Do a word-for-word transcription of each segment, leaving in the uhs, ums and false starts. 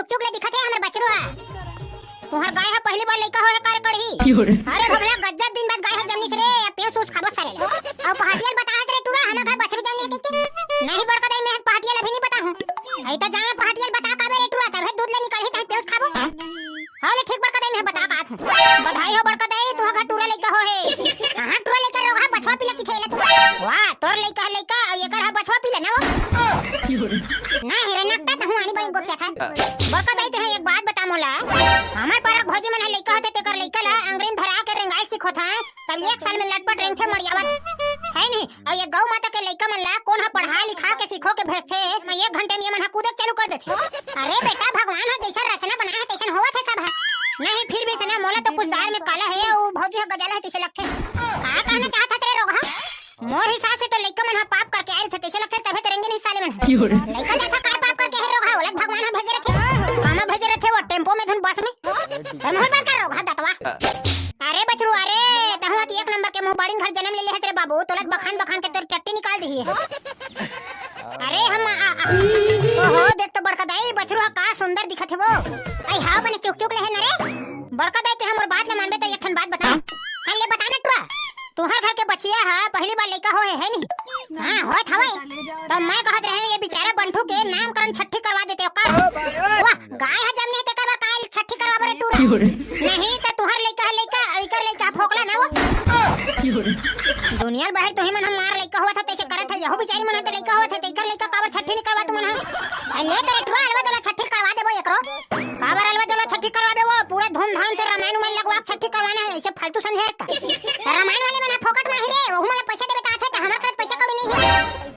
चुक ले दिखत हे हमर बछरू ह। तुंहर गाय ह पहिली बार लइका होय हे का रे कड़ही? अरे भोभला, गजब दिन बाद गाय ह जन्मिस रे, अब पेंस उस खाबो सारे ले। अउ पहाटिया ल बताहस रे टूरा, हमर घर बछरू जन्मे हे कहिके। नहीं बड़का दाई, मैं पहाटिया ल अभी नहीं बताहूं। अई त जाना पहाटिया ल बता काबे रे टूरा, तभे दूध ले निकलही तहन पेंस खाबो। हाँ ले ठीक बड़का दाई, मैं बता का आत हूं। बधाई हो बड़का दाई, तुंहर घर टूरा लइका होय हे। कहां टूरा लइका रे रोगहा, बछवा पिला कहिथे एला तो। वाह, तोर लइका ह लइका, अउ एकर ह बछवा पिला ना वो। ना हिरन नट्टा, तहूं आनी बनी गोठियाथस। बड़का दाई, तेहा एक बात बता मोला, हमर पारा भौजी मन ह लइका होथे तेकर लइका ला अंगरी म धरा के रेंगाय सिखोथंय, तब एक साल में लटपट रेंगथे मड़ियावत, हे नहीं? अउ ये गौ माता के लइका मन ला कोन ह पढ़ा लिखा के सिखो के भेजथे? मैं एक घंटे में ये मन ह कूदे के चालू कर देथे। अरे बेटा, भगवान ह जइसन रचना बनाय हे तइसन होवत हे सब ह। नहीं, फिर भी से ना, मोला तो कुछ दार में काला हे, अउ भौजी ह गजाला हे तइसे लगथे। का कहना चाहत हस रे रोगहा? मोर हिसाब से तो लइका मन ह पाप करके आय रहिथे तइसे लगथे, तभे तो रेंगे नहीं साले मन ह। लइका जाथा काय पाप करके हे रोगहा, ओला भगवान ह भेजे रहिथे। कामा भेजे रहिथे वो, टेम्पो में धुन बस में? तोर मुंह बंद कर रोगहा दतवा। अरे बछरू, अरे, तहूं ह त एक नंबर के मुंह बाड़िन घर जनम ले ले हस रे बाबू, तोला त बखान बखान के तोर चट्टी निकाल दिही। अरे हम आ, आ, ओहो, देख तो बड़का दाई, बछरू ह का सुंदर दिखत हे वो। अई हाव, बने चुक चुक ले हे न रे। बड़का दाई, तेहा मोर बात ल मानबे त एक ठन बात बता। हाँ, ले बता ना टुरा। तुंहर घर के बछिया ह पहिली बार लइका होय हे, हे नहीं? हाँ, होत हवय। त मैं कहत रहें, ये बेचारा बंठू के नामकरण छट्ठी करवा देते ओकर। वाह, गाय ह जमने हे तेकर बर काय छट्ठी करवाबो रे टूरा? नहीं त तुंहर लइका ह लइका, इकर लइका ह फोकला ना वो। दुनिया ल बाहिर तुही मन ह मार लइका होवत ह तइसे करत ह, यहू बिचारी मन ह त लइका होवत हे, त इकर लइका काबर छट्ठी नहीं करवा तुमन ह? अरे ले तेरे टुरा, अलवा जलवा छट्ठी करवा देबो एकरो। काबर अलवा जलवा छट्ठी करवा देबो? पूरा धूमधाम से रमायन उमायन लगवा के छट्ठी करवाना हे, अइसे फालतू समझे हस का? त रमायन वाले मन ह फोकट म आही रे, ओहू मन ल पइसा देबे त आथे, त हमर करा त पइसा कौड़ी नहीं हे।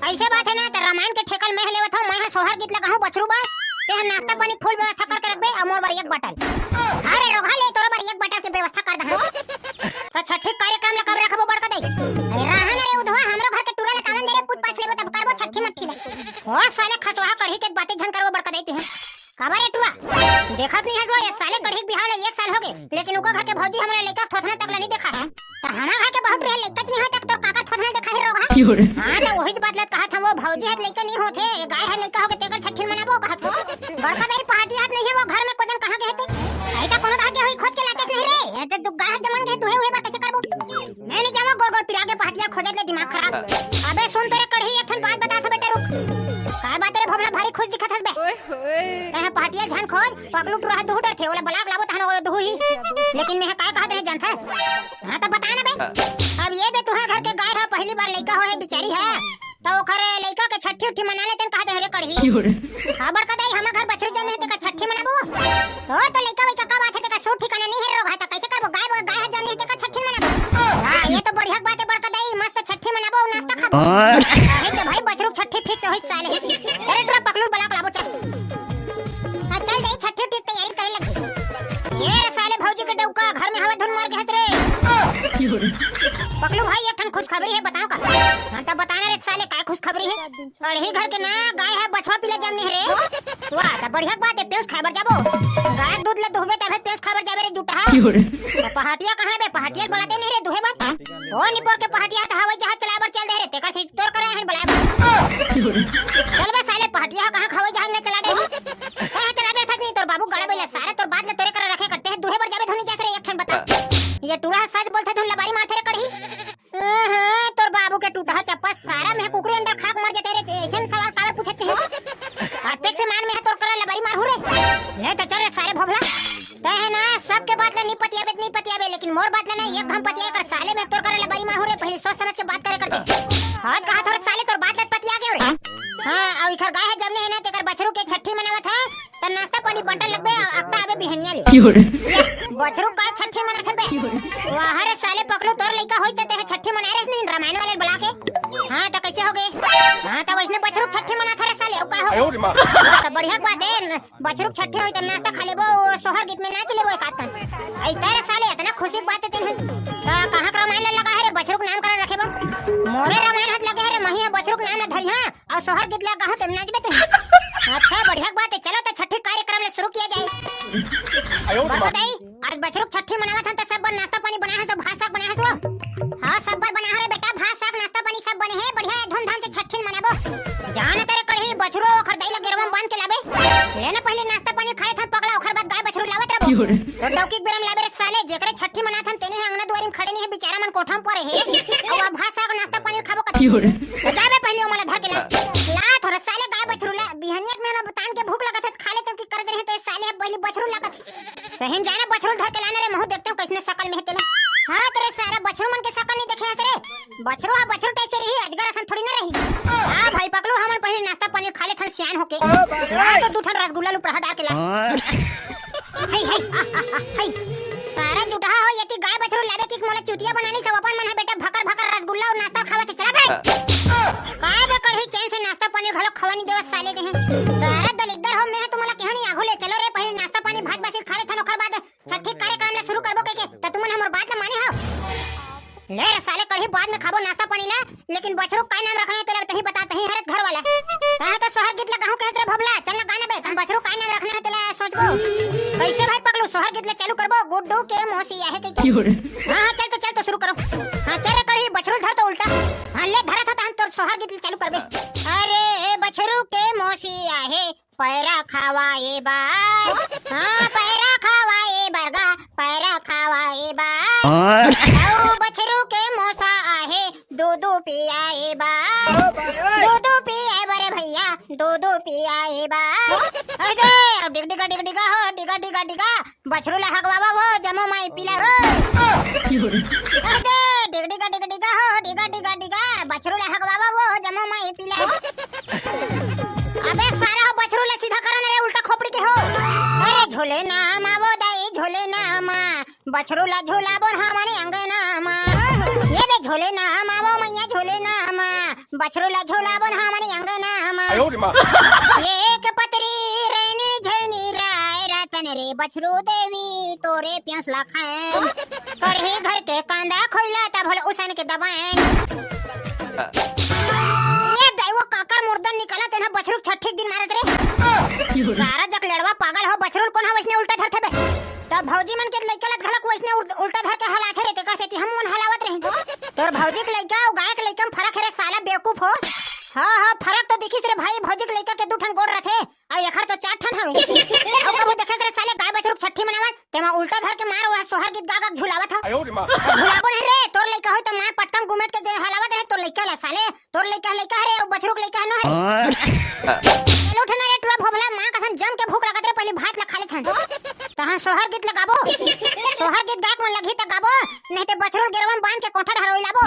अइसे बात हे ना, त रमायन के ठेका ल मैं ह लेवत हंव, मैं ह सोहर गीत ल गाहूं बछरू बर, तेहा नाश्ता पानी के full व्यवस्था करके रखबे, अउ मोर बर एक बाटल। अरे रोगहा ले, तोरो बर एक बाटल के व्यवस्था कर दहूं। त छट्ठी कार्यक्रम ल कब रखबो बड़का दाई? अरे रहा न रे उधवा, हमरो घर के टूरा ल त आवन दे रे, पूछ पाछ लेबो तब करबो छट्ठी मट्ठी ल। ओ साले खसवाहा कड़ही के बातें झन करबो बड़का दाई तेहा। काबर रे टूरा? देखत नहीं हस वो, ये साले कड़ही के बिहाव ल एक साल होगे, लेकिन ओकर घर के भौजी हमर लइका के थोथना तक ल नहीं देखा हे। त हमर घर के बहू टूरा लइका च नहीं होय त तोर काकर थोथना देखाही रोगहा? हाँ, त ओहीच बात ल कहत हंव, वो भौजी ह त लइका नहीं होत हे, ये गाय ह लइका होगे तेकर छट्ठी मनाबो कहत हंव। बड़का दाई पहाटिया ह त नहीं हे वो घर में, कोजन कहां गे हे ते? अई त कोनो डहर गे होही, खोज के लातेस नहीं रे, ये त दू गाय ह जमन गे हे, दुहे उहे बर कइसे करबो? मैं नहीं जावंव, गोड़ गोड़ पिरा के पहाटिया ल खोजत ले दिमाग खराब। अबे सुन तोरे कड़ही, एक ठन बात बतात हंव बेटा, रुक। काय बात रे भोभला, भारी खुश दिखत हस बे? ओए होए। तैं ह पहाटिया ल झन खोज, पकलू टूरा ह दुहू डरथे, ओला बला के लाबो तहन ओला दुहू ही। लेकिन मैं ह काय कहत रहें जानथस? हाँ त बता ना बे। अब ये दे तुंहर घर के गाय ह पहिली बार लइका होय हे बिचारी ह, त ओखर लइका के छट्ठी उट्ठी मना लेतेन कहत रहें रे कड़ही। हाँ बड़का दाई, हमर घर बछरू जन्मे हे तेकर छट्ठी मनाबो। तोर तो लइका वइका का बात हे, तेकर सूर ठिकाना नहीं हे रे रोगहा, त कइसे करबो? गाय, गाय ह जन्मे हे तेकर छट्ठी मनाबो। हाँ, ये तो बढ़िया बात हे बड़का दाई, मस्त छट्ठी मनाबो अउ नाश्ता खाबो। अरे त भाई बछरू के छट्ठी fix होही साले। अरे टूरा पकलू ल बला के लाबो चल। हाँ, चल दाई, छट्ठी उट्ठी के तैयारी करे लग। ये रे साले भौजी के डौका, घर में हवा धुन मार के हंस रे। पकलू भाई, एक ठन खुशखबरी हे, बतावंव का? हाँ, त बता ना रे साले, काय खुशखबरी हे? कड़ही घर के ना गाय ह बछवा पिला जन्मे हे रे। वाह, त बढ़िया के बात हे, पेंस खाय बर जाबो। गाय के दूध ल दुहबे तभे पेंस खाय बर जाबे रे जुटहा। त पहाटिया कहां हे बे? पहाटिया ल बलाते नहीं रे दुहे बर। ओ निपोर के पहाटिया ह त हवाई जहाज चलाय बर चल दे रे, तेकर से तोर करा हे बलाय बर। चल बे साले, पहाटिया ह कहां के हवाई जहाज ल चला दे? कहां चला दे थक नहीं तोर बाबू गड़ा बइला, सारा तोर बात ल तोरे करा रखे करते हे, दुहे बर जाबे धुन नहीं जास रे, एक ठन बता। ये टूरा ह सच बोलथे धुन लबारी मारथे रे कड़ही। अहं, तोर बाबू के टूटहा चप्पा, सारा मैं ह कुकरी अंडा ल खा के मर जातेंव रे, अइसन सवाल काबर पूछत हे? अतेक से मान मैं ह तोर करा लबारी मारहूं रे। ले त चल रे सारे भोभला। तैं ह ना सबके बात ल नी पतियाबे त नी पतियाबे, लेकिन मोर बात ल ना एक घांव पतियाय कर साले, मैं तोर करा लबारी मारहूं रे, पहिली सोच समझ के बात करे करते। हाँ, कहां थोरे साले तोर बात ल पतिया गेंव रे। हाँ, अउ इखर गाय ह जमने हे ना, तेकर बछरू के छट्ठी मनावत हंव, त नाश्ता पानी बंटन लगबे, अउ अकता आबे बिहनिया ले। बछरू काय छट्ठी मनाथे बे? वाह रे साले पकलू, तोर लइका होही त तेहा छट्ठी मनाय रहेस नहीं रमायन वाले ल बला के। हाँ, त कइसे होगे? हाँ, त वइसने बछरू के छट्ठी मनाथस रे साले, अउ का होगे? त बढ़िया के बात हे, बछरू के छट्ठी होही त नाश्ता खा लेबो, अउ सोहर गीत में नाच लेबो एक आध कन। अई त रे साले, अतना खुशी के बात हे तेन ह। त कहां के रमायन ल लगा हे रे बछरू के नामकरण रखे बर? मोरे रमायन ह त लगे हे रे, मही ह बछरू के नाम ल धरिहां, अउ सोहर गीत ल गाहूं तेम नाचबे तें। अच्छा, बढ़िया के बात हे, चलो त छट्ठी कार्यक्रम ल शुरू किया जाए। बड़का दाई, आज बछरू के छट्ठी मनावत हन त सब बर नाश्ता पानी बनाय हस, भात साग बनाय हस वो? हाँ, सब बर बनाय हंव रे बेटा, भात साग नाश्ता पानी सब बने हे, बढ़िया धूमधाम से छट्ठी मनाबो। जा ना तेरे कड़ही, बछरू ओखर दाई ल गेरवा म बांध के लाबे। ले ना पहिली नाश्ता पानी खा लेथन, तो डौकी के बेरा म लाबे रे साले, जेकरे छट्ठी मनाथन तेने ह अंगना दुआरी म खड़े नइ हे, बिचारा मन कोठा म परे हे। अउ अब भात साग नाश्ता पानी खाबो कथे। तो जाबे पहिली ओमन ला धर के ला। ला थोरा साले गाय बछरू ला, बिहनिया के मेहनत तान के भूख लगत हे, खा लेतेंव कि कर दे रहे, तो ये साले ह पहिली बछरू ला कथे। सही म जाना बछरू ल धर के लाना रे, महूं देखतेंव कइसने सकल में हे तेला। हाँ, तोरे सारा बछरू मन के सकल नइ देखे हस रे। बछरू हा बछरू type से रही, अजगर असन थोड़ी ना रही। हाँ भाई पकलू, हमन पहिली नाश्ता पानी खा लेथन सियान होके। ला तो दू ठन रसगुल्ला ल उपरहा डार के ला। हई, हई, आ, आ, आ, हई। सारा जुटहा हो, एती गाय बछरू लाबे कि मोला चुतिया बना ली सब अपन मन हे बेटा, भकर भकर रसगुल्ला अउ नाश्ता खावत हे, चला बे। काय बे कढ़ी, चैन से नाश्ता पानी घलो खवा नइ देवत साले देहे। सारा दलिद्दर हो, मैं ह तुमला केहू नइ आघू ले चलो रे, पहिली नाश्ता पानी भात बासी खा लेथन, ओखर बाद छट्ठी कार्यक्रम ला शुरू करबो कहिके, त तुमन हमर बात ला माने हव? ले रे साले कढ़ी, बाद में खाबो नाश्ता पानी ला, लेकिन बछरू काय नाम रखना हे तेला तहीं बता, तहीं हरे घर वाला। तैं तो सोहर गीत ला गाहूं कहत रे भोभला, चल ना गा ना बे, तैं बछरू काय नाम रखना हे तेला सोचबो। कइसे भाई पकलू, सोहर गीत ला चालू करबो, गुड्डू के मौसी आहे कहिके। हाँ, हाँ, चल तो, चल तो शुरू करो। हाँ, चल रे कढ़ी, बछरू धर तो उल्टा। हाँ, ले धरत हो तहन तोर सोहर गीत ला चालू करबे। अरे बछरू के मौसी आहे, पैरा खवाए बर। हाँ, पैरा खवाए बर गा, पैरा खवाए बर। अउ बछरू के मौसा आहे, दूध पियाए बर। दूध पियाए बर भैया, दूध पियाए बर। अरे, अब डिग डिगा, डिग डिगा हो, डिगा, डिगा, डिगा। बछरू ला हगवावा वो, जमो माई पीला हो। अरे, डिग डिगा, डिग डिगा हो, डिगा, डिगा, डिगा। बछरू ला हगवावा वो, जमो माई पीला हो। अबे सारा हो बछरू ला सीधा करो ना रे, उल्टा खोपड़ी के हो। अरे झोले ना मा वो दाई, झोले ना मा, बछरू ला झूलाबो हमनी अंगना मा। ये दे झोले ना मा वो मैया झोले ना मा, बछरू ला झूलाबो हमनी अंगना मा। एक पतरी रैनी झैनी राय रतन रे बछरू देवी तोरे प्यास ला खाएन। कढ़ी घर के कांदा खोइला तब होले उसन के दबाएन। ये दाई वो काकर मुर्दन निकाला तेन ह बछरू छट्ठी के दिन मारत रे। सारा जकलेड़वा पागल हो, बछरू ल कोन ह वइसने उल्टा धरथे बे? त भौजी मन के लइका ल घलक वइसने उल-, उल्टा धर के हलाथे रे, तेकर सेती हम मन हलावत रही। तोर भौजी के लइका अउ गाय के लइका म फरक हे रे साला बेवकूफ हो। हाँ, हाँ, फरक तो दिखिस रे भाई, भौजी के लइका के दू ठन गोड़ रथे, अउ एखर तो चार ठन हवे। अउ कभू देखे रे साले गाय बछरू के छट्ठी मनावत, तेमा उल्टा धर के मार, वह सोहर गीत गा गा के झुलावत ह। त झुलाबो नहीं रे, तोर लइका होई त मार पटकम गुमेट के जे हलावत रहे, तोर लइका ला साले, तोर लइका लइका हरे, अउ बछरू के लइका ह नो हरे। चल उठ ना रे टुरा भोभला, माँ कसम जम के भूख लगत रे, पहिली भात ला खा लेथन। तहाँ सोहर गीत ला गाबो, सोहर गीत गाए के मन लगही त गाबो, नहीं ते बछरू ल गेरवा म बांध के कोठा डहर ओई लाबो।